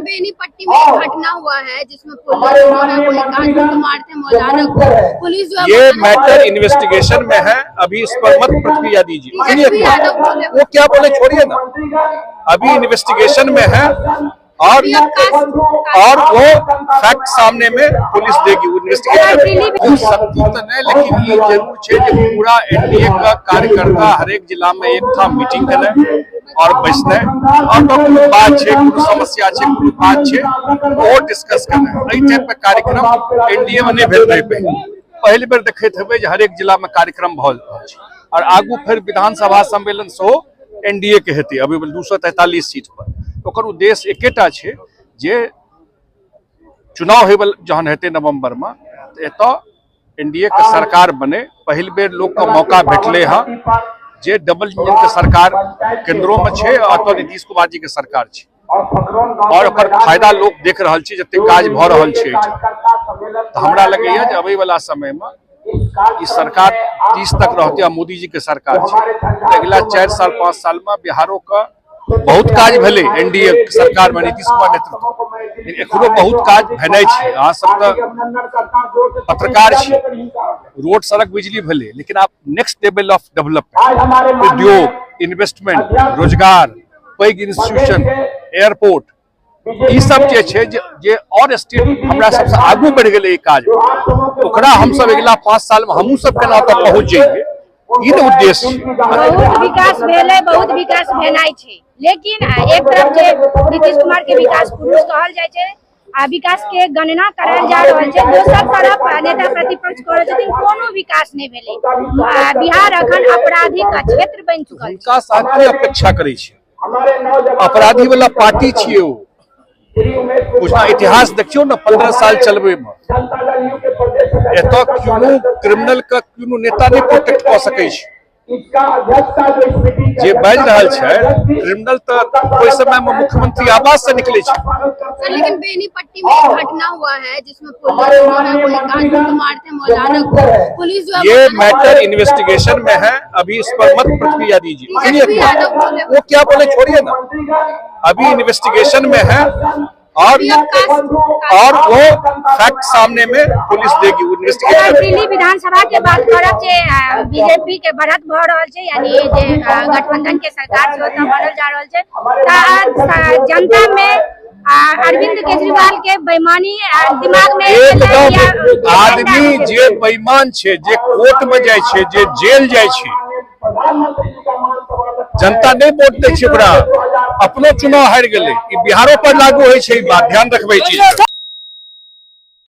बेनीपट्टी में एक घटना हुआ है जिसमें पुलिस जो है वो एक आदमी को मारते मौलाना को, पुलिस जो है ये मौलाना को- मैटर इन्वेस्टिगेशन में है, अभी इस पर मत प्रतिक्रिया दीजिए। सुनिए, यादव बोले। वो क्या बोले छोड़िए ना, अभी इन्वेस्टिगेशन में है और और वो फैक्ट सामने में पुलिस देगी, वो इन्वेस्टिगेशन शक्ति तो नहीं, लेकिन ये जरूर छै जे पूरा एनडीए का कार्यकर्ता हरेक जिला में एक ठाम मीटिंग केनाइ और बैसनाइ और कोनो बात छै, कोनो समस्या छै, कोनो बात छै, ओ डिस्कस करनाइ। एहि टाइप के कार्यक्रम एनडीए में नहि भेल रहै पहिले। पहिल बेर देखैत हेबै जे हरेक जिला में कार्यक्रम भऽ रहल छै और आगू फेर विधानसभा सम्मेलन सेहो एनडीए के हेतै अभी 243 सीट पर। ओकर उद्देश्य एकेटा छै जे चुनाव होय जहन हेतै नवंबर में तऽ एतऽ एनडीए के सरकार बने। पहिल बेर लोक के मौका भेटलै हँ जे डबल इंजन के सरकार केंद्रो में छै आ एतऽ नीतीश कुमार जी के सरकार छै और ओकर फायदा लोक देख रहल छै, जते काज भऽ रहल छै एहिठाम। तऽ हमरा लगैया जे अबै वाला समय में ई सरकार 30 तक रहतै आ मोदी जी के सरकार छै तऽ अगिला 4 साल 5 साल में बिहारो के बहुत काज भेलै एनडीए सरकार में नीतीश कुमार नेतृत्व, लेकिन एखनो बहुत काज भेनाइ छै। अहाँ सब तऽ पत्रकार छी, रोड सड़क बिजली भेलै, लेकिन आब नेक्स्ट लेवल ऑफ डेवलपमेंट, उद्योग, इन्वेस्टमेंट, रोजगार, पैघ इंस्टीट्यूशन, एयरपोर्ट, ई सब जे छै जे और स्टेट हमरा सबसे आगू बढ़ि गेलै ई काज, ओकरा हमसब अगिला 5 साल में हमहूँ सब केना ओतऽ पहुँच जइयै, ई ने उद्देश्य छै। बहुत विकास भेलै, बहुत विकास भेनाइ छै, लेकिन एक तरफ जे नीतीश कुमार के विकास पुरुष कहल जाइ छै आ विकास के गणना करायल जा रहल छै, दोसर तरफ नेता प्रतिपक्ष कह रहल छथिन कोनो विकास नहि भेलै, बिहार अखन आपराधिक क्षेत्र बनि चुकल छै। हुनका सँ अहाँ की अपेक्षा करै छियै? अपराधी वाला पार्टी छियै ओ। पूछना इतिहास देखियौ ने, 15 साल चलबै में एतऽ कोनो क्रिमिनल के कोनो नेता नहि प्रोटेक्ट कऽ सकै छै। जे बाजि रहल छै क्रिमिनल तऽ ओहि समय में मुख्यमंत्री आवास से निकले छै। सर, लेकिन बेनीपट्टी में एक घटना हुआ है जिसमें पुलिस जो है वो एक आदमी को मारते मौलाना को, पुलिस जो है ये मौलाना को- मैटर इन्वेस्टिगेशन में है, अभी इस पर मत प्रतिक्रिया दीजिए। सुनिए, यादव बोले। वो क्या बोले छोड़िए ना, अभी इन्वेस्टिगेशन में है और वो फैक्ट सामने में पुलिस देगी, वो इन्वेस्टिगेशन। दिल्ली विधानसभा के बात करब जे बीजेपी के बढ़त भऽ रहल छै, यानी जे गठबंधन के सरकार छै ओतऽ बनल जा रहल छै, तऽ जनता में अरविंद केजरीवाल के बेईमानी दिमाग में एकदम आदमी जे बेईमान छै, जे कोर्ट में जाइ छै, जे जेल जाइ छै, जनता नहीं वोट दै छै ओकरा, अपनो चुनाव हारि गेलै। ई बिहारो पर लागू होइ छै ई बात, ध्यान रखबै चीज।